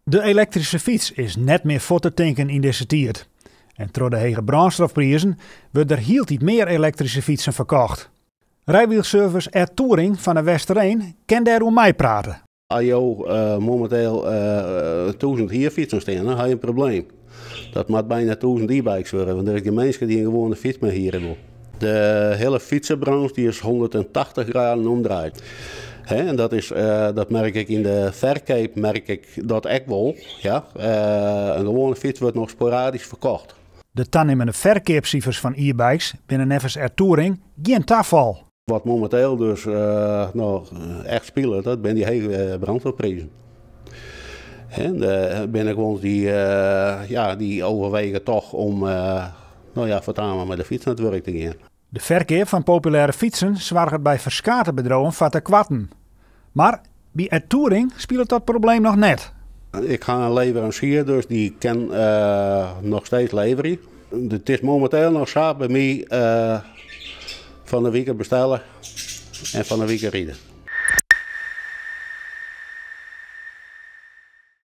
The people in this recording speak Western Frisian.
De elektryske fyts is net mear fuort te tinken yn dizze tiid. En troch de hege brânstofprizen wurde der hieltyd mear elektryske fytsen ferkocht. Rijwielservice Air Touring fan de Westereen kin dêroer meiprate. As jo mominteel 1000 hierfytsen stean, dan ha je in probleem. Dat moat byna 1000 e-bikes wurde, want der is gjin minske dy't in gewoane fyts mear hiere wol. De hiele fytsebranche die is 180 graden omdraaid. En dat, is, dat merk ik yn de ferkeap, merk ik dat ek wol. Ja. In gewoane fyts wurdt noch sporadysk ferkocht. De tanimmende ferkeapsifers fan e-bikes binne neffens Air Touring gjin tafal. Wat mominteel dus no echt spilet, dat binne dy hege brânstofprizen. En der binne guon dy, ja, dy overwege toch om no ja, foartaan mar mei de fyts nei it wurk te gean. De ferkeap fan populêre fytsen soarget by ferskate bedriuwen foar tekoarten. Mar by Air Touring spilet dat probleem noch net. Ik ha in leveransier, dus dy kin noch steeds leverje. It is mominteel noch sa by my fan de wike bestelle en fan de wike ride.